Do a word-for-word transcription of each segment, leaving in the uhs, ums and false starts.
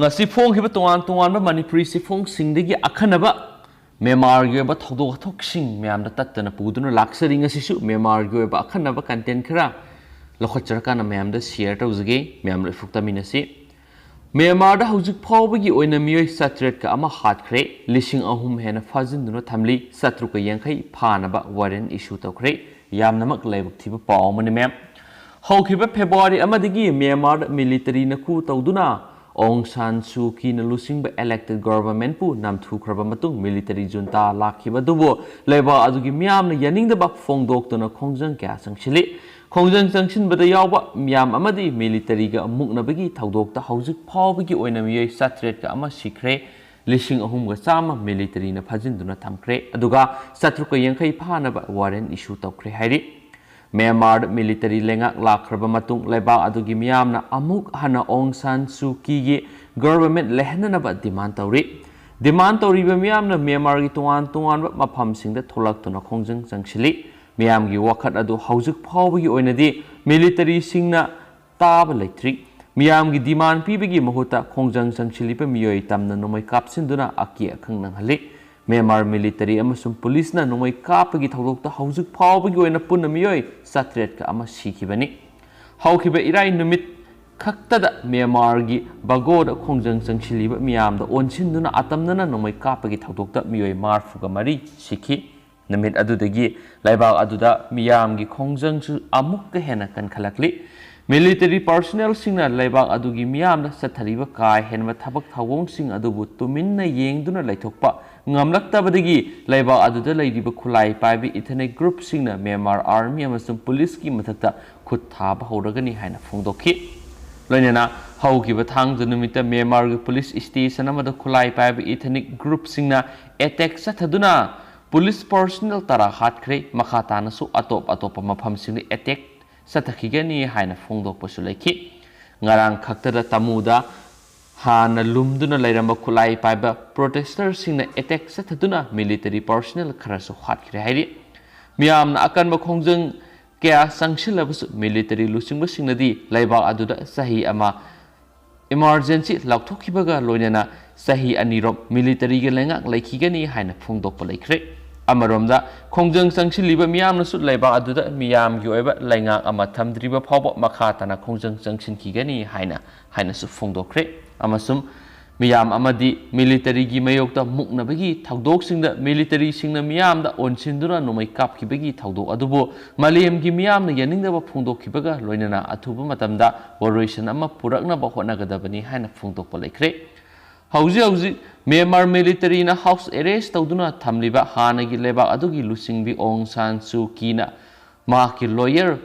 ꯉꯁꯤ ꯐꯣꯡꯈꯤꯕ ꯇꯣꯉꯥꯟ ꯇꯣꯉꯥꯟꯕ ꯃꯅꯤꯄꯨꯔꯤ ꯆꯦꯐꯣꯡꯁꯤꯡꯗꯒꯤ ꯑꯈꯟꯅꯕ ꯃ꯭ꯌꯥꯟꯃꯥꯔꯒꯤ ꯑꯣꯏꯕ ꯊꯧꯗꯣꯛ ꯋꯥꯊꯣꯛꯁꯤꯡ ꯃꯌꯥꯝꯗ ꯇꯠꯇꯅ ꯄꯨꯗꯨꯅ ꯂꯥꯛꯆꯔꯤ꯫ ꯉꯁꯤꯁꯨ ꯃ꯭ꯌꯥꯟꯃꯥꯔꯒꯤ ꯑꯣꯏꯕ ꯑꯈꯟꯅꯕ content ꯈꯔ ꯂꯧꯈꯠꯆꯔꯀꯥꯟꯗ ꯃꯌꯥꯝꯗ share ꯇꯧꯖꯒꯦ꯫ ꯃꯌꯥꯝ ꯂꯣꯏꯐꯨꯛ ꯇꯥꯃꯤꯟꯅꯁꯤ꯫ ꯃ꯭ꯌꯥꯟꯃꯥꯔꯗ ꯍꯧꯖꯤꯛ ꯐꯥꯎꯕꯒꯤ ꯑꯣꯏꯅ ꯃꯤꯑꯣꯏ ꯆꯥꯇ꯭ꯔꯦꯠꯀ ꯑꯃ ꯍꯥꯠꯈ꯭ꯔꯦ, ꯂꯤꯁꯤꯡ ꯑꯍꯨꯝ ꯍꯦꯟꯅ ꯐꯥꯖꯤꯟꯗꯨꯅ ꯊꯝꯂꯤ, ꯆꯥꯇ꯭ꯔꯨꯛꯀ ꯌꯥꯡꯈꯩ ꯐꯥꯅꯕ warrant issue ꯇꯧꯈ꯭ꯔꯦ꯫ ꯌꯥꯝꯅꯃꯛ ꯂꯥꯏꯕꯛ ꯊꯤꯕ ꯄꯥꯎ ꯑꯃꯅꯤ, ꯃꯌꯥꯝ꯫ ꯍꯧꯈꯤꯕ February ꯑꯃꯗꯒꯤ ꯃ꯭ꯌꯥꯟꯃꯥꯔꯗ military ꯅ coup ꯇꯧꯗꯨꯅ ꯑꯣꯡ ꯁꯥꯟ ꯁꯨ ꯀꯤꯅ ꯂꯨꯆꯤꯡꯕ elected government ꯄꯨ ꯅꯝꯊꯨꯈ꯭ꯔꯕ ꯃꯇꯨꯡ military junta ꯂꯥꯛꯈꯤꯕ ꯑꯗꯨꯕꯨ ꯂꯩꯕꯥꯛ ꯑꯗꯨꯒꯤ ꯃꯤꯌꯥꯝꯅ ꯌꯥꯅꯤꯡꯗꯕ ꯐꯣꯡꯗꯣꯛꯇꯨꯅ ꯈꯣꯡꯖꯪ ꯀꯌꯥ ꯆꯪꯁꯤꯜꯂꯤ꯫ ꯈꯣꯡꯖꯪ ꯆꯪꯁꯤꯟꯕꯗ ꯌꯥꯎꯕ ꯃꯤꯌꯥꯝ ꯑꯃꯗꯤ military ꯒ ꯃꯨꯛꯅꯕꯒꯤ ꯊꯧꯗꯣꯛꯇ ꯍꯧꯖꯤꯛ ꯐꯥꯎꯕꯒꯤ ꯑꯣꯏꯅ ꯃꯤꯑꯣꯏ ꯆꯥꯇ꯭ꯔꯦꯠꯀ ꯑꯃ ꯁꯤꯈ꯭ꯔꯦ, ꯂꯤꯁꯤꯡ ꯑꯍꯨꯝꯒ ꯆꯥꯝꯃ military ꯅ ꯐꯥꯖꯤꯟꯗꯨꯅ ꯊꯝꯈ꯭ꯔꯦ, ꯑꯗꯨꯒ ꯆꯥꯇ꯭ꯔꯨꯛꯀ ꯌꯥꯡꯈꯩ ꯐꯥꯅꯕ warrant issue ꯇꯧꯈ꯭ꯔꯦ ꯍꯥꯏꯔꯤ꯫ ꯃ꯭ꯌꯥꯟꯃꯥꯔꯗ military ꯂꯩꯉꯥꯛ ꯂꯥꯛꯈ꯭ꯔꯕ ꯃꯇꯨꯡ ꯂꯩꯕꯥꯛ ꯑꯗꯨꯒꯤ ꯃꯤꯌꯥꯝꯅ ꯑꯃꯨꯛ ꯍꯟꯅ ꯑꯣꯡ ꯁꯥꯟ ꯁꯨ ꯀꯤꯒꯤ government ꯂꯩꯍꯟꯅꯅꯕ demand ꯇꯧꯔꯤ꯫ Demand ꯇꯧꯔꯤꯕ ꯃꯤꯌꯥꯝꯅ ꯃ꯭ꯌꯥꯟꯃꯥꯔꯒꯤ ꯇꯣꯉꯥꯟ ꯇꯣꯉꯥꯟꯕ ꯃꯐꯝꯁꯤꯡꯗ ꯊꯣꯛꯂꯛꯇꯨꯅ ꯈꯣꯡꯖꯪ ꯆꯪꯁꯤꯜꯂꯤ꯫ ꯃꯤꯌꯥꯝꯒꯤ ꯋꯥꯈꯜ ꯑꯗꯨ ꯍꯧꯖꯤꯛ ꯐꯥꯎꯕꯒꯤ ꯑꯣꯏꯅꯗꯤ military ꯁꯤꯡꯅ ꯇꯥꯕ ꯂꯩꯇ꯭ꯔꯤ꯫ ꯃꯤꯌꯥꯝꯒꯤ demand ꯄꯤꯕꯒꯤ ꯃꯍꯨꯠꯇ ꯈꯣꯡꯖꯪ ꯆꯪꯁꯤꯜꯂꯤꯕ ꯃꯤꯑꯣꯏ ꯇꯝꯅ ꯅꯣꯡꯃꯩ ꯀꯥꯞꯁꯤꯟꯗꯨꯅ ꯑꯀꯤ ꯑꯈꯪ ꯅꯪꯍꯜꯂꯤ꯫ ꯃ꯭ꯌꯥꯟꯃꯥꯔ military ꯑꯃꯁꯨꯡ police ꯅ ꯅꯣꯡꯃꯩ ꯀꯥꯞꯄꯒꯤ ꯊꯧꯗꯣꯛꯇ ꯍꯧꯖꯤꯛ ꯐꯥꯎꯕꯒꯤ ꯑꯣꯏꯅ ꯄꯨꯟꯅ ꯃꯤꯑꯣꯏ ꯆꯥꯇ꯭ꯔꯦꯠꯀ ꯑꯃ ꯁꯤꯈꯤꯕꯅꯤ꯫ ꯍꯧꯈꯤꯕ ꯏꯔꯥꯏ ꯅꯨꯃꯤꯠ ꯈꯛꯇꯗ ꯃ꯭ꯌꯥꯟꯃꯥꯔꯒꯤ ꯕꯒꯣꯗ ꯈꯣꯡꯖꯪ ꯆꯪꯁꯤꯜꯂꯤꯕ ꯃꯤꯌꯥꯝꯗ ꯑꯣꯟꯁꯤꯟꯗꯨꯅ ꯑꯇꯝꯅꯅ ꯅꯣꯡꯃꯩ ꯀꯥꯞꯄꯒꯤ ꯊꯧꯗꯣꯛꯇ ꯃꯤꯑꯣꯏ ꯃꯔꯤꯐꯨꯒ ꯃꯔꯤ ꯁꯤꯈꯤ꯫ ꯅꯨꯃꯤꯠ ꯑꯗꯨꯗꯒꯤ ꯂꯩꯕꯥꯛ ꯑꯗꯨꯗ ꯃꯤꯌꯥꯝꯒꯤ ꯈꯣꯡꯖꯪꯁꯨ ꯑꯃꯨꯛꯀ ꯍꯦꯟꯅ ꯀꯟꯈꯠꯂꯛꯂꯤ꯫ Military personnel ꯁꯤꯡꯅ ꯂꯩꯕꯥꯛ ꯑꯗꯨꯒꯤ ꯃꯤꯌꯥꯝꯗ ꯆꯠꯊꯔꯤꯕ ꯀꯥ ꯍꯦꯟꯕ ꯊꯕꯛ ꯊꯧꯑꯣꯡꯁꯤꯡ ꯑꯗꯨꯕꯨ ꯇꯨꯃꯤꯟꯅ ꯌꯦꯡꯗꯨꯅ ꯂꯩꯊꯣꯛꯄ ꯉꯝꯂꯛꯇꯕꯗꯒꯤ ꯂꯩꯕꯥꯛ ꯑꯗꯨꯗ ꯂꯩꯔꯤꯕ ꯈꯨꯠꯂꯥꯏ ꯄꯥꯏꯕ ethnic group ꯁꯤꯡꯅ ꯃ꯭ꯌꯥꯟꯃꯥꯔ army ꯑꯃꯁꯨꯡ police ꯀꯤ ꯃꯊꯛꯇ ꯈꯨꯠ ꯊꯥꯕ ꯍꯧꯔꯒꯅꯤ ꯍꯥꯏꯅ ꯐꯣꯡꯗꯣꯛꯈꯤ꯫ ꯂꯣꯏꯅꯅ ꯍꯧꯈꯤꯕ ꯊꯥꯡꯖ ꯅꯨꯃꯤꯠꯇ ꯃ꯭ꯌꯥꯟꯃꯥꯔꯒꯤ police station ꯑꯃꯗ ꯈꯨꯠꯂꯥꯏ ꯄꯥꯏꯕ ethnic group ꯁꯤꯡꯅ attack ꯆꯠꯊꯗꯨꯅ police personnel ꯇꯔꯥ ꯍꯥꯠꯈ꯭ꯔꯦ꯫ ꯃꯈꯥ ꯇꯥꯅꯁꯨ ꯑꯇꯣꯞ ꯑꯇꯣꯞꯄ ꯃꯐꯝꯁꯤꯡꯗ attack ꯆꯠꯊꯈꯤꯒꯅꯤ ꯍꯥꯏꯅ ꯐꯣꯡꯗꯣꯛꯄꯁꯨ ꯂꯩꯈꯤ꯫ ꯉꯔꯥꯡ ꯈꯛꯇꯗ ꯇꯃꯨꯗ ꯍꯥꯟꯅ ꯂꯨꯝꯗꯨꯅ ꯂꯩꯔꯝꯕ ꯈꯨꯠꯂꯥꯏ ꯄꯥꯏꯕ protester ꯁꯤꯡꯅ attack ꯆꯠꯊꯗꯨꯅ military personnel ꯈꯔꯁꯨ ꯍꯥꯠꯈ꯭ꯔꯦ ꯍꯥꯏꯔꯤ꯫ ꯃꯤꯌꯥꯝꯅ ꯑꯀꯟꯕ ꯈꯣꯡꯖꯪ ꯀꯌꯥ ꯆꯪꯁꯤꯜꯂꯕꯁꯨ military ꯂꯨꯆꯤꯡꯕꯁꯤꯡꯅꯗꯤ ꯂꯩꯕꯥꯛ ꯑꯗꯨꯗ ꯆꯍꯤ ꯑꯃ Emergency ꯂꯥꯎꯊꯣꯛꯈꯤꯕꯒ ꯂꯣꯏꯅꯅ ꯆꯍꯤ ꯑꯅꯤꯔꯣꯝ militaryꯒꯤ ꯂꯩꯉꯥꯛ ꯂꯩꯈꯤꯒꯅꯤ ꯍꯥꯏꯅ ꯐꯣꯡꯗꯣꯛꯄ ꯂꯩꯈ꯭ꯔꯦ꯫ ꯑꯃꯔꯣꯝꯗ, ꯈꯣꯡꯖꯪ ꯆꯪꯁꯤꯜꯂꯤꯕ ꯃꯤꯌꯥꯝꯅꯁꯨ ꯂꯩꯕꯥꯛ ꯑꯗꯨꯗ ꯃꯤꯌꯥꯝꯒꯤ ꯑꯣꯏꯕ ꯂꯩꯉꯥꯛ ꯑꯃ ꯊꯝꯗ꯭ꯔꯤꯕ ꯐꯥꯎꯕ ꯃꯈꯥ ꯇꯥꯅ ꯈꯣꯡꯖꯪ ꯆꯪꯁꯤꯟꯈꯤꯒꯅꯤ ꯍꯥꯏꯅ ꯍꯥꯏꯅꯁꯨ ꯐꯣꯡꯗꯣꯛꯈ꯭ꯔꯦ꯫ ꯑꯃꯁꯨꯡ ꯃꯤꯌꯥꯝ ꯑꯃꯗꯤ militaryꯒꯤ ꯃꯥꯌꯣꯛꯇ ꯃꯨꯛꯅꯕꯒꯤ ꯊꯧꯗꯣꯛꯁꯤꯡꯗ militaryꯁꯤꯡꯅ ꯃꯤꯌꯥꯝꯗ ꯑꯣꯟꯁꯤꯟꯗꯨꯅ ꯅꯣꯡꯃꯩ ꯀꯥꯞꯈꯤꯕꯒꯤ ꯊꯧꯗꯣꯛ ꯑꯗꯨꯕꯨ ꯃꯥꯂꯦꯝꯒꯤ ꯃꯤꯌꯥꯝꯅ ꯌꯥꯅꯤꯡꯗꯕ ꯐꯣꯡꯗꯣꯛꯈꯤꯕꯒ ꯂꯣꯏꯅꯅ ꯑꯊꯨꯕ ꯃꯇꯝꯗ ꯋꯥꯔꯣꯏꯁꯤꯟ ꯑꯃ ꯄꯨꯔꯛꯅꯕ ꯍꯣꯠꯅꯒꯗꯕꯅꯤ ꯍꯥꯏꯅ ꯐꯣꯡꯗꯣꯛꯄ ꯂꯩꯈ꯭ꯔꯦ꯫ ꯍꯧꯖꯤꯛ ꯍꯧꯖꯤꯛ ꯃ꯭ꯌꯥꯟꯃꯥꯔ militaryꯅ house arrest ꯇꯧꯗꯨꯅ ꯊꯝꯂꯤꯕ ꯍꯥꯟꯅꯒꯤ ꯂꯩꯕꯥꯛ ꯑꯗꯨꯒꯤ ꯂꯨꯆꯤꯡꯕꯤ ꯑꯣꯡ ꯁꯥꯟ ꯁꯨ ꯀꯤꯅ ꯃꯍꯥꯛꯀꯤ lawyer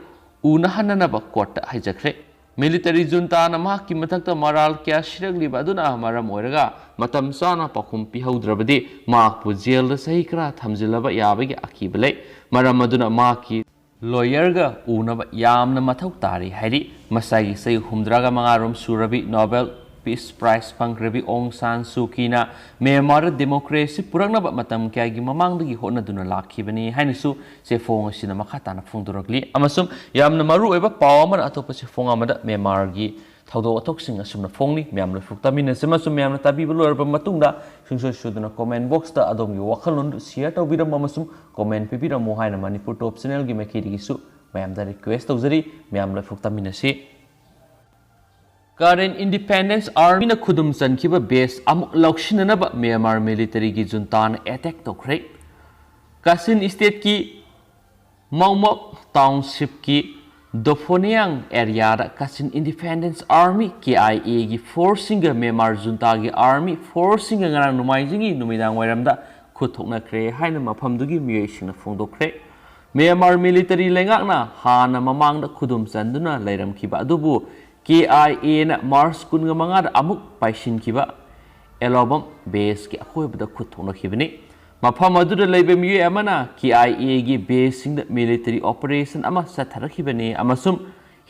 ꯎꯅꯍꯟꯅꯅꯕ courtꯇ ꯍꯥꯏꯖꯈ꯭ꯔꯦ꯫ Military juntaꯅ ꯃꯍꯥꯛꯀꯤ ꯃꯊꯛꯇ ꯃꯔꯥꯜ ꯀꯌꯥ ꯁꯤꯔꯛꯂꯤꯕ ꯑꯗꯨꯅ ꯃꯔꯝ ꯑꯣꯏꯔꯒ ꯃꯇꯝ ꯆꯥꯅ ꯄꯥꯎꯈꯨꯝ ꯄꯤꯍꯧꯗ꯭ꯔꯕꯗꯤ ꯃꯍꯥꯛꯄꯨ jailꯗ ꯆꯍꯤ ꯈꯔ ꯊꯝꯖꯤꯜꯂꯕ ꯌꯥꯕꯒꯤ ꯑꯀꯤꯕ ꯂꯩ꯫ ꯃꯔꯝ ꯑꯗꯨꯅ ꯃꯍꯥꯛꯀꯤ lawyerꯒ ꯎꯅꯕ ꯌꯥꯝꯅ ꯃꯊꯧ ꯇꯥꯔꯤ ꯍꯥꯏꯔꯤ꯫ ꯃꯁꯥꯒꯤ ꯆꯍꯤ ꯍꯨꯝꯗ꯭ꯔꯥꯒ ꯃꯉꯥ ꯔꯣꯝ ꯁꯨꯔꯕꯤ Nobel Peace Prize ꯐꯪꯈ꯭ꯔꯕꯤ ꯑꯣꯡ ꯁꯥꯟ ꯁꯨ ꯀꯤꯅ ꯃ꯭ꯌꯥꯟꯃꯥꯔꯗ democracy ꯄꯨꯔꯛꯅꯕ ꯃꯇꯝ ꯀꯌꯥꯒꯤ ꯃꯃꯥꯡꯗꯒꯤ ꯍꯣꯠꯅꯗꯨꯅ ꯂꯥꯛꯈꯤꯕꯅꯤ ꯍꯥꯏꯅꯁꯨ ꯆꯦꯐꯣꯡ ꯑꯁꯤꯅ ꯃꯈꯥ ꯇꯥꯅ ꯐꯣꯡꯗꯣꯔꯛꯂꯤ꯫ ꯑꯃꯁꯨꯡ ꯌꯥꯝꯅ ꯃꯔꯨꯑꯣꯏꯕ ꯄꯥꯎ ꯑꯃꯅ ꯑꯇꯣꯞꯄ ꯆꯦꯐꯣꯡ ꯑꯃꯗ ꯃ꯭ꯌꯥꯟꯃꯥꯔꯒꯤ ꯊꯧꯗꯣꯛ ꯋꯥꯊꯣꯛꯁꯤꯡ ꯑꯁꯨꯝꯅ ꯐꯣꯡꯂꯤ꯫ ꯃꯌꯥꯝ ꯂꯣꯏꯐꯨꯛ ꯇꯥꯃꯤꯟꯅꯁꯤ ꯑꯃꯁꯨꯡ ꯃꯌꯥꯝꯅ ꯇꯥꯕꯤꯕ ꯂꯣꯏꯔꯕ ꯃꯇꯨꯡꯗ ꯁꯨꯡꯁꯣꯏ ꯁꯣꯏꯗꯅ comment boxꯇ ꯑꯗꯣꯝꯒꯤ ꯋꯥꯈꯜꯂꯣꯟꯗꯨ share ꯇꯧꯕꯤꯔꯝꯃꯨ ꯑꯃꯁꯨꯡ comment ꯄꯤꯕꯤꯔꯝꯃꯨ ꯍꯥꯏꯅ Manipur Top Channelꯒꯤ ꯃꯥꯏꯀꯩꯗꯒꯤꯁꯨ ꯃꯌꯥꯝꯗ request ꯇꯧꯖꯔꯤ꯫ ꯃꯌꯥꯝ ꯂꯣꯏꯐꯨꯛ ꯇꯥꯃꯤꯟꯅꯁꯤ꯫ Karen Independence Armyꯅ ꯈꯨꯗꯨꯝ ꯆꯟꯈꯤꯕ base ꯑꯃꯨꯛ ꯂꯧꯁꯤꯟꯅꯅꯕ ꯃ꯭ꯌꯥꯟꯃꯥꯔ militaryꯒꯤ juntaꯅ attack ꯇꯧꯈ꯭ꯔꯦ꯫ ꯀꯥꯆꯤꯟ stateꯀꯤ ꯃꯧꯃꯣꯛ townshipꯀꯤ ꯗꯣꯐꯣꯅꯤꯌꯥꯡ areaꯗ Kachin Independence Army, KIAꯒꯤ forceꯁꯤꯡꯒ ꯃ꯭ꯌꯥꯟꯃꯥꯔ juntaꯒꯤ army forceꯁꯤꯡꯒ ꯉꯔꯥꯡ ꯅꯣꯡꯃꯥꯏꯖꯤꯡꯒꯤ ꯅꯨꯃꯤꯗꯥꯡ ꯋꯥꯏꯔꯝꯗ ꯈꯨꯠ ꯊꯣꯛꯅꯈ꯭ꯔꯦ ꯍꯥꯏꯅ ꯃꯐꯝꯗꯨꯒꯤ ꯃꯤꯑꯣꯏꯁꯤꯡꯅ ꯐꯣꯡꯗꯣꯛꯈ꯭ꯔꯦ꯫ ꯃ꯭ꯌꯥꯟꯃꯥꯔ military ꯂꯩꯉꯥꯛꯅ ꯍꯥꯟꯅ ꯃꯃꯥꯡꯗ ꯈꯨꯗꯨꯝ ꯆꯟꯗꯨꯅ ꯂꯩꯔꯝꯈꯤꯕ ꯑꯗꯨꯕꯨ KIAꯅ March ꯀꯨꯟꯃꯉꯥꯗ ꯑꯃꯨꯛ ꯄꯥꯏꯁꯤꯟꯈꯤꯕ ꯑꯦꯂꯣꯕꯝ baseꯀꯤ ꯑꯀꯣꯏꯕꯗ ꯈꯨꯠ ꯊꯣꯛꯅꯈꯤꯕꯅꯤ꯫ ꯃꯐꯝ ꯑꯗꯨꯗ ꯂꯩꯕ ꯃꯤꯑꯣꯏ ꯑꯃꯅ KIAꯒꯤ baseꯁꯤꯡꯗ military operation ꯑꯃ ꯆꯠꯊꯔꯛꯈꯤꯕꯅꯤ ꯑꯃꯁꯨꯡ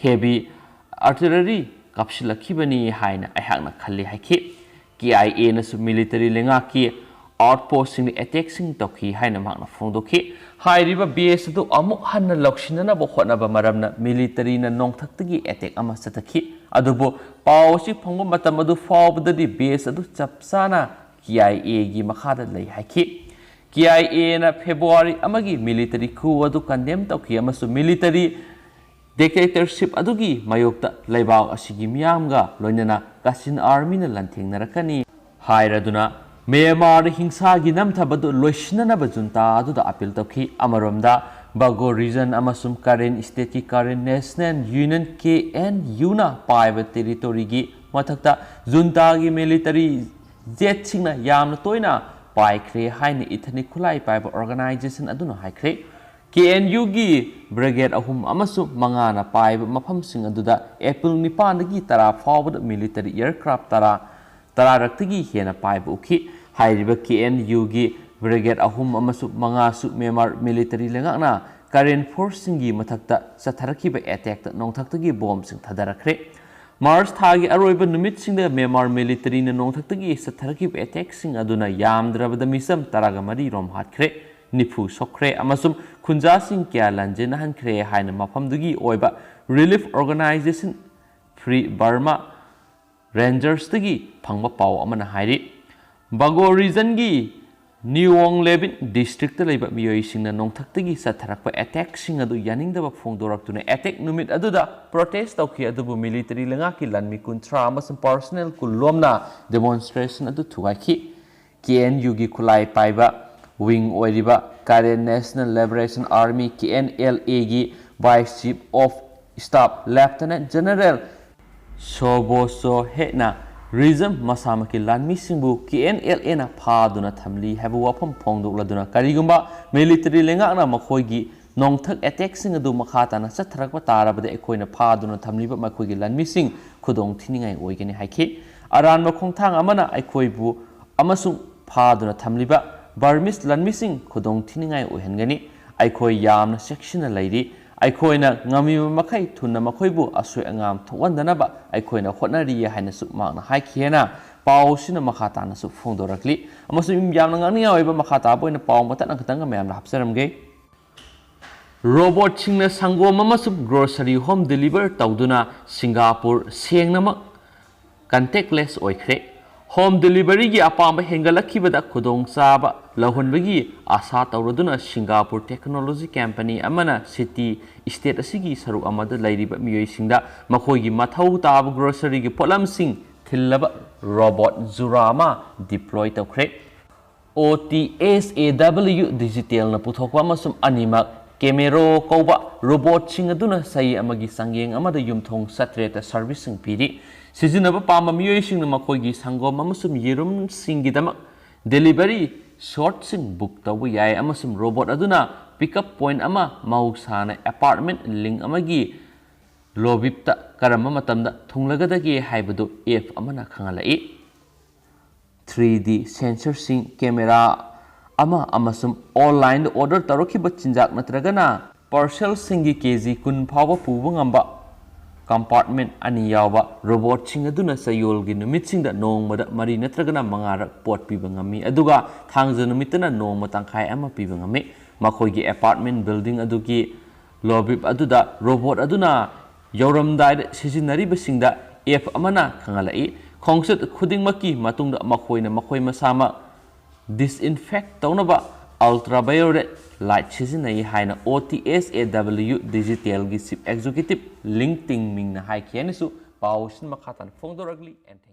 heavy artillery ꯀꯥꯞꯁꯤꯜꯂꯛꯈꯤꯕꯅꯤ ꯍꯥꯏꯅ ꯑꯩꯍꯥꯛꯅ ꯈꯜꯂꯤ ꯍꯥꯏꯈꯤ꯫ KIAꯅꯁꯨ military ꯂꯩꯉꯥꯛꯀꯤ outpostꯁꯤꯡꯗ attackꯁꯤꯡ ꯇꯧꯈꯤ ꯍꯥꯏꯅ ꯃꯍꯥꯛꯅ ꯐꯣꯡꯗꯣꯛꯈꯤ꯫ ꯍꯥꯏꯔꯤꯕ base ꯑꯗꯨ ꯑꯃꯨꯛ ꯍꯟꯅ ꯂꯧꯁꯤꯟꯅꯅꯕ ꯍꯣꯠꯅꯕ ꯃꯔꯝꯅ militaryꯅ ꯅꯣꯡꯊꯛꯇꯒꯤ attack ꯑꯃ ꯆꯠꯊꯈꯤ꯫ ꯑꯗꯨꯕꯨ ꯄꯥꯎ ꯑꯁꯤ ꯐꯪꯕ ꯃꯇꯝ ꯑꯗꯨ ꯐꯥꯎꯕꯗꯗꯤ base ꯑꯗꯨ ꯆꯞ ꯆꯥꯅ K I A ꯒꯤ ꯃꯈꯥꯗ ꯂꯩ ꯍꯥꯏꯈꯤ꯫ K I A ꯅ February ꯑꯃꯒꯤ military coup ꯑꯗꯨ condemn ꯇꯧꯈꯤ ꯑꯃꯁꯨꯡ military dictatorship ꯑꯗꯨꯒꯤ ꯃꯥꯌꯣꯛꯇ ꯂꯩꯕꯥꯛ ꯑꯁꯤꯒꯤ ꯃꯤꯌꯥꯝꯒ ꯂꯣꯏꯅꯅ Kachin Army ꯅ ꯂꯥꯟꯊꯦꯡꯅꯔꯛꯀꯅꯤ ꯍꯥꯏꯔꯗꯨꯅ ꯃ꯭ꯌꯥꯟꯃꯥꯔꯗ ꯍꯤꯡꯁꯥꯒꯤ ꯅꯝꯊꯕꯗꯨ ꯂꯣꯏꯁꯤꯟꯅꯅꯕ junta ꯑꯗꯨꯗ appeal ꯇꯧꯈꯤ꯫ ꯑꯃꯔꯣꯝꯗ Bago Region ꯑꯃꯁꯨꯡ Karen State ꯀꯤ Karen National Union, K N U ꯅ ꯄꯥꯏꯕ territory ꯒꯤ ꯃꯊꯛꯇ junta ꯒꯤ military jet ꯁꯤꯡꯅ ꯌꯥꯝꯅ ꯇꯣꯏꯅ ꯄꯥꯏꯈ꯭ꯔꯦ ꯍꯥꯏꯅ ethnic ꯈꯨꯠꯂꯥꯏ ꯄꯥꯏꯕ organization ꯑꯗꯨꯅ ꯍꯥꯏꯈ꯭ꯔꯦ꯫ K N U ꯒꯤ brigade ꯑꯍꯨꯝ ꯑꯃꯁꯨꯡ ꯃꯉꯥꯅ ꯄꯥꯏꯕ ꯃꯐꯝꯁꯤꯡ ꯑꯗꯨꯗ April ꯅꯤꯄꯥꯟꯗꯒꯤ ꯇꯔꯥ ꯐꯥꯎꯕꯗ military aircraft ꯇꯔꯥ, ꯇꯔꯥꯔꯛꯇꯒꯤ ꯍꯦꯟꯅ ꯄꯥꯏꯕ ꯎꯈꯤ꯫ ꯍꯥꯏꯔꯤꯕ K N U ꯒꯤ brigade ꯑꯍꯨꯝ ꯑꯃꯁꯨꯡ ꯃꯉꯥꯁꯨ ꯃ꯭ꯌꯥꯟꯃꯥꯔ military ꯂꯩꯉꯥꯛꯅ Karen force ꯁꯤꯡꯒꯤ ꯃꯊꯛꯇ ꯆꯠꯊꯔꯛꯈꯤꯕ attack ꯇ ꯅꯣꯡꯊꯛꯇꯒꯤ ꯕꯣꯝꯁꯤꯡ ꯊꯥꯗꯔꯛꯈ꯭ꯔꯦ꯫ March ꯊꯥꯒꯤ ꯑꯔꯣꯏꯕ ꯅꯨꯃꯤꯠꯁꯤꯡꯗ ꯃ꯭ꯌꯥꯟꯃꯥꯔ military ꯅ ꯅꯣꯡꯊꯛꯇꯒꯤ ꯆꯠꯊꯔꯛꯈꯤꯕ attack ꯁꯤꯡ ꯑꯗꯨꯅ ꯌꯥꯝꯗ꯭ꯔꯕꯗ ꯃꯤꯆꯝ ꯇꯔꯥꯒ ꯃꯔꯤ ꯔꯣꯝ ꯍꯥꯠꯈ꯭ꯔꯦ, ꯅꯤꯐꯨ ꯁꯣꯛꯈ꯭ꯔꯦ ꯑꯃꯁꯨꯡ ꯈꯨꯟꯖꯥꯁꯤꯡ ꯀꯌꯥ ꯂꯥꯟꯖꯦꯟꯅꯍꯟꯈ꯭ꯔꯦ ꯍꯥꯏꯅ ꯃꯐꯝꯗꯨꯒꯤ ꯑꯣꯏꯕ relief organization Free Burma Rangers ꯇꯒꯤ ꯐꯪꯕ ꯄꯥꯎ ꯑꯃꯅ ꯍꯥꯏꯔꯤ꯫ Bago Region ꯒꯤ Newong Levin District ꯇ ꯂꯩꯕ ꯃꯤꯑꯣꯏꯁꯤꯡꯅ ꯅꯣꯡꯊꯛꯇꯒꯤ ꯆꯠꯊꯔꯛꯄ attack ꯁꯤꯡ ꯑꯗꯨ ꯌꯥꯅꯤꯡꯗꯕ ꯐꯣꯡꯗꯣꯔꯛꯇꯨꯅ attack ꯅꯨꯃꯤꯠ ꯑꯗꯨꯗ protest ꯇꯧꯈꯤ, ꯑꯗꯨꯕꯨ military ꯂꯩꯉꯥꯛꯀꯤ ꯂꯥꯟꯃꯤ ꯀꯨꯟꯊ꯭ꯔꯥ ꯑꯃꯁꯨꯡ personnel ꯀꯨꯟ ꯂꯣꯝꯅ demonstration ꯑꯗꯨ ꯊꯨꯒꯥꯏꯈꯤ꯫ K N U ꯒꯤ ꯈꯨꯠꯂꯥꯏ ꯄꯥꯏꯕ wing ꯑꯣꯏꯔꯤꯕ Karen National Liberation Army, K N L A ꯒꯤ Vice Chief of Staff Lieutenant General Sobo Sohe ꯅ region ꯃꯁꯥꯃꯛꯀꯤ ꯂꯥꯟꯃꯤꯁꯤꯡꯕꯨ K N L A ꯅ ꯐꯥꯗꯨꯅ ꯊꯝꯂꯤ ꯍꯥꯏꯕ ꯋꯥꯐꯝ ꯐꯣꯡꯗꯣꯛꯂꯗꯨꯅ, ꯀꯔꯤꯒꯨꯝꯕ military ꯂꯩꯉꯥꯛꯅ ꯃꯈꯣꯏꯒꯤ ꯅꯣꯡꯊꯛ attack ꯁꯤꯡ ꯑꯗꯨ ꯃꯈꯥ ꯇꯥꯅ ꯆꯠꯊꯔꯛꯄ ꯇꯥꯔꯕꯗꯤ ꯑꯩꯈꯣꯏꯅ ꯐꯥꯗꯨꯅ ꯊꯝꯂꯤꯕ ꯃꯈꯣꯏꯒꯤ ꯂꯥꯟꯃꯤꯁꯤꯡ ꯈꯨꯗꯣꯡ ꯊꯤꯅꯤꯡꯉꯥꯏ ꯑꯣꯏꯒꯅꯤ ꯍꯥꯏꯈꯤ꯫ ꯑꯔꯥꯟꯕ ꯈꯣꯡꯊꯥꯡ ꯑꯃꯅ ꯑꯩꯈꯣꯏꯕꯨ ꯑꯃꯁꯨꯡ ꯐꯥꯗꯨꯅ ꯊꯝꯂꯤꯕ Burmese ꯂꯥꯟꯃꯤꯁꯤꯡ ꯈꯨꯗꯣꯡ ꯊꯤꯅꯤꯡꯉꯥꯏ ꯑꯣꯏꯍꯟꯒꯅꯤ꯫ ꯑꯩꯈꯣꯏ ꯌꯥꯝꯅ ꯆꯦꯛꯁꯤꯟꯅ ꯂꯩꯔꯤ꯫ ꯑꯩꯈꯣꯏꯅ ꯉꯝꯃꯤꯕ ꯃꯈꯩ ꯊꯨꯅ ꯃꯈꯣꯏꯕꯨ ꯑꯁꯣꯏ ꯑꯉꯥꯝ ꯊꯣꯛꯍꯟꯗꯅꯕ ꯑꯩꯈꯣꯏꯅ ꯍꯣꯠꯅꯔꯤ ꯍꯥꯏꯅꯁꯨ ꯃꯍꯥꯛꯅ ꯍꯥꯏꯈꯤ ꯍꯥꯏꯅ ꯄꯥꯎ ꯑꯁꯤꯅ ꯃꯈꯥ ꯇꯥꯅꯁꯨ ꯐꯣꯡꯗꯣꯔꯛꯂꯤ꯫ ꯑꯃꯁꯨꯡ ꯌꯥꯝꯅ ꯉꯥꯡꯅꯤꯡꯉꯥꯏ ꯑꯣꯏꯕ ꯃꯈꯥ ꯇꯥꯕ ꯑꯣꯏꯅ ꯄꯥꯎ ꯃꯇꯠ ꯑꯃꯈꯛꯇꯪꯒ ꯃꯌꯥꯝꯗ ꯍꯥꯞꯆꯔꯝꯒꯦ꯫ ꯔꯣꯕꯣꯠꯁꯤꯡꯅ ꯁꯪꯒꯣꯝ ꯑꯃꯁꯨꯡ ꯒ꯭ꯔꯣꯁꯔꯤ ꯍꯣꯝ ꯗꯤꯂꯤꯚꯔ ꯇꯧꯗꯨꯅ ꯁꯤꯡꯒꯥꯄꯨꯔ ꯁꯦꯡꯅꯃꯛ ꯀꯟꯇꯦꯛꯂꯦꯁ ꯑꯣꯏꯈ꯭ꯔꯦ꯫ ꯍꯣꯝ ꯗꯤꯂꯤꯚꯔꯤꯒꯤ ꯑꯄꯥꯝꯕ ꯍꯦꯟꯒꯠꯂꯛꯈꯤꯕꯗ ꯈꯨꯗꯣꯡꯆꯥꯕ ꯂꯧꯍꯟꯕꯒꯤ ꯑꯥꯁꯥ ꯇꯧꯔꯗꯨꯅ ꯁꯤꯡꯒꯥꯄꯨꯔ ꯇꯦꯛꯅꯣꯂꯣꯖꯤ ꯀꯝꯄꯅꯤ ꯑꯃꯅ ꯁꯤꯇꯤ ꯏꯁꯇꯦꯠ ꯑꯁꯤꯒꯤ ꯁꯔꯨꯛ ꯑꯃꯗ ꯂꯩꯔꯤꯕ ꯃꯤꯑꯣꯏꯁꯤꯡꯗ ꯃꯈꯣꯏꯒꯤ ꯃꯊꯧ ꯇꯥꯕ ꯒ꯭ꯔꯣꯁꯔꯤꯒꯤ ꯄꯣꯠꯂꯝꯁꯤꯡ ꯊꯤꯜꯂꯕ ꯔꯣꯕꯣꯠ ꯖꯨꯔꯥ ꯑꯃ ꯗꯤꯄ꯭ꯂꯣꯏ ꯇꯧꯈ꯭ꯔꯦ꯫ ꯑꯣ ꯇꯤ ꯑꯦꯁ ꯑꯦ ꯗꯕ꯭ꯂꯤꯎ ꯗꯤꯖꯤꯇꯦꯜꯅ ꯄꯨꯊꯣꯛꯄ ꯑꯃꯁꯨꯡ ꯑꯅꯤꯃꯛ ꯀꯦꯃꯦꯔꯣ ꯀꯧꯕ ꯔꯣꯕꯣꯠꯁꯤꯡ ꯑꯗꯨꯅ ꯆꯍꯤ ꯑꯃꯒꯤ ꯆꯥꯡꯌꯦꯡ ꯑꯃꯗ ꯌꯨꯝꯊꯣꯡ ꯆꯥꯇ꯭ꯔꯦꯠꯇ ꯁꯔꯚꯤꯁꯁꯤꯡ ꯄꯤꯔꯤ꯫ ꯁꯤꯖꯤꯟꯅꯕ ꯄꯥꯝꯕ ꯃꯤꯑꯣꯏꯁꯤꯡꯅ ꯃꯈꯣꯏꯒꯤ ꯁꯪꯒꯣꯝ ꯑꯃꯁꯨꯡ ꯌꯦꯔꯨꯝꯁꯤꯡꯒꯤꯗꯃꯛ ꯗꯦꯂꯤꯚꯔꯤ ꯁ꯭ꯂꯣꯠꯁꯤꯡ ꯕꯨꯛ ꯇꯧꯕ ꯌꯥꯏ, ꯑꯃꯁꯨꯡ ꯔꯣꯕꯣꯠ ꯑꯗꯨꯅ ꯄꯤꯛꯑꯞ ꯄꯣꯏꯟꯠ ꯑꯃ, ꯃꯍꯧꯁꯥꯅ ꯑꯦꯄꯥꯔꯠꯃꯦꯟꯠ ꯂꯤꯡ ꯑꯃꯒꯤ ꯂꯣꯕꯤꯞꯇ ꯀꯔꯝꯕ ꯃꯇꯝꯗ ꯊꯨꯡꯂꯒꯗꯒꯦ ꯍꯥꯏꯕꯗꯨ ꯑꯦꯞ ꯑꯃꯅ ꯈꯪꯍꯜꯂꯛꯏ꯫ ꯊ꯭ꯔꯤ ꯗꯤ ꯁꯦꯟꯁꯔꯁꯤꯡ, ꯀꯦꯃꯦꯔꯥ ꯑꯃ, ꯑꯃꯁꯨꯡ ꯑꯣꯟꯂꯥꯏꯟꯗ ꯑꯣꯔꯗꯔ ꯇꯧꯔꯛꯈꯤꯕ ꯆꯤꯟꯖꯥꯛ ꯅꯠꯇ꯭ꯔꯒꯅ ꯄꯥꯔꯁꯦꯜꯁꯤꯡꯒꯤ ꯀꯦ ꯖꯤ ꯀꯨꯟ ꯐꯥꯎꯕ ꯄꯨꯕ ꯉꯝꯕ ꯀꯝꯄꯥꯔꯠꯃꯦꯟꯠ ꯑꯅꯤ ꯌꯥꯎꯕ ꯔꯣꯕꯣꯠꯁꯤꯡ ꯑꯗꯨꯅ ꯆꯌꯣꯜꯒꯤ ꯅꯨꯃꯤꯠꯁꯤꯡꯗ ꯅꯣꯡꯃꯗ ꯃꯔꯤ ꯅꯠꯇ꯭ꯔꯒꯅ ꯃꯉꯥꯔꯛ ꯄꯣꯠ ꯄꯤꯕ ꯉꯝꯃꯤ, ꯑꯗꯨꯒ ꯊꯥꯡꯖ ꯅꯨꯃꯤꯠꯇꯅ ꯅꯣꯡꯃ ꯇꯪꯈꯥꯏ ꯑꯃ ꯄꯤꯕ ꯉꯝꯃꯤ꯫ ꯃꯈꯣꯏꯒꯤ ꯑꯦꯄꯥꯔꯠꯃꯦꯟꯠ ꯕꯤꯜꯗꯤꯡ ꯑꯗꯨꯒꯤ ꯂꯣꯕꯤꯞ ꯑꯗꯨꯗ ꯔꯣꯕꯣꯠ ꯑꯗꯨꯅ ꯌꯧꯔꯝꯗꯥꯏꯗ ꯁꯤꯖꯤꯟꯅꯔꯤꯕꯁꯤꯡꯗ ꯑꯦꯞ ꯑꯃꯅ ꯈꯪꯍꯜꯂꯛꯏ꯫ ꯈꯣꯡꯆꯠ ꯈꯨꯗꯤꯡꯃꯛꯀꯤ ꯃꯇꯨꯡꯗ ꯃꯈꯣꯏꯅ ꯃꯈꯣꯏ ꯃꯁꯥꯃꯛ ꯗꯤꯁꯏꯟꯐꯦꯛ ꯇꯧꯅꯕ ꯑꯜꯇ꯭ꯔꯥꯚꯥꯏꯑꯣꯂꯦꯠ ꯂꯥꯏꯠ ꯁꯤꯖꯤꯟꯅꯩ ꯍꯥꯏꯅ ꯑꯣ ꯇꯤ ꯑꯦꯁ ꯑꯦ ꯗꯕ꯭ꯂꯤꯎ ꯗꯤꯖꯤꯇꯦꯜꯒꯤ ꯆꯤꯐ ꯑꯦꯛꯖꯤꯀ꯭ꯌꯨꯇꯤꯚ ꯂꯤꯡ ꯇꯤꯡ ꯃꯤꯡꯅ ꯍꯥꯏꯈꯤ ꯍꯥꯏꯅꯁꯨ ꯄꯥꯎ ꯑꯁꯤꯅ ꯃꯈꯥ ꯇꯥꯅ ꯐꯣꯡꯗꯣꯔꯛꯂꯤ꯫ And thank you.